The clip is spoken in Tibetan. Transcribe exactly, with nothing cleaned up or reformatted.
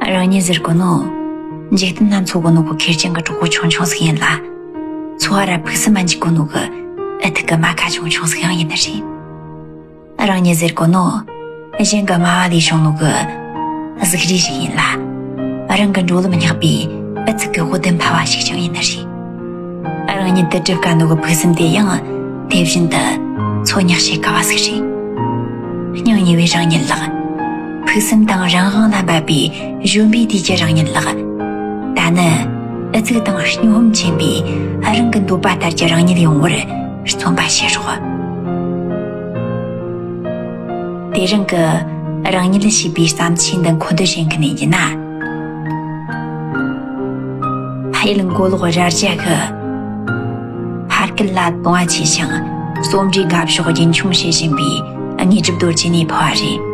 རང་ཉིད་ཟེར་གོ་ནོ། འཇིག་རྟེན་ན་འཚོ་གོ་ནོ་གི་ཁེར་རྐྱང་གི་གྲོགས་པོ་ཆུང་ཆུང་ཟིག་ཡིན་ལ། འཚོ་བ་ར་ཕུགས་བསམ་མ་འཇིག་གོ་ནོ་གི་ཨུ་ཐུག་གི་རྨ་ཁ་ཆུང་ཆུང་ཟིག་ཡང་ཡིན་ནི་རེད། རང་ཉིད་ཟེར་གོ་ནོ། གཞན་གི་སྨྲ་བ་ལས་བྱུང་ནོ་གི་གཟུགས་རིས་ཤིག་ཡིན་ལ། རང་གི་འགྲོ་ལམ་བསྙེགས་པའི་ཨུ་ཚུགས་གི་འོད་ལྡན་འཕར་བ་ཞིག་ཀྱང་ཡིན་ནི་རེད། རང་ཉིད་དུ་སྒྲུབ་དཀའ་ནོ་གི་ཕུགས་བསམ་དེ་ཡང་དེ་བཞིན་དུ་འཚོ་བསྙེགས་བྱེད་དཀའ་བ་ཟིག་རེད། སྙིང་ཉེ་བའི་རང་ཉིད་ལགས། ཕུགས་བསམ་དང་རང་དབང་ལ་འབབ་པའི་གཞོན་པའི་དུས་ཀྱི་རང་ཉིད་ལགས། ད་ནི་ཨུ་ཚུགས་དང་སྨྱོ་ཧམ་ཆེན་པོས་རང་གི་འདོད་པ་ལྟར་གྱི་རང་ཉིད་ཡོང་བར་བརྩོན་པ་བྱེད་རོགས། དེ་རིང་གི་རང་ཉིད་ཞེས་པའི་བརྩམས་ཆོས་འདི་མཁོ་འདོན་བྱེད་མཁན་ཡིན་ན། ཕ་ཡུལ་མགོ་ལོག་རྭ་རྒྱ་གི་ཕ་སྐད་ལ་དུང་བ་ཆེ་ཞིང་རྩོམ་འབྲིའི་དགའ་ཕྱོགས་རྒྱུན་འཁྱོངས་བྱེད་བཞིན་པའི་དངོས་གྲུབ་རྡོ་རྗེ་ནས་ཕུལ་བ་རེད།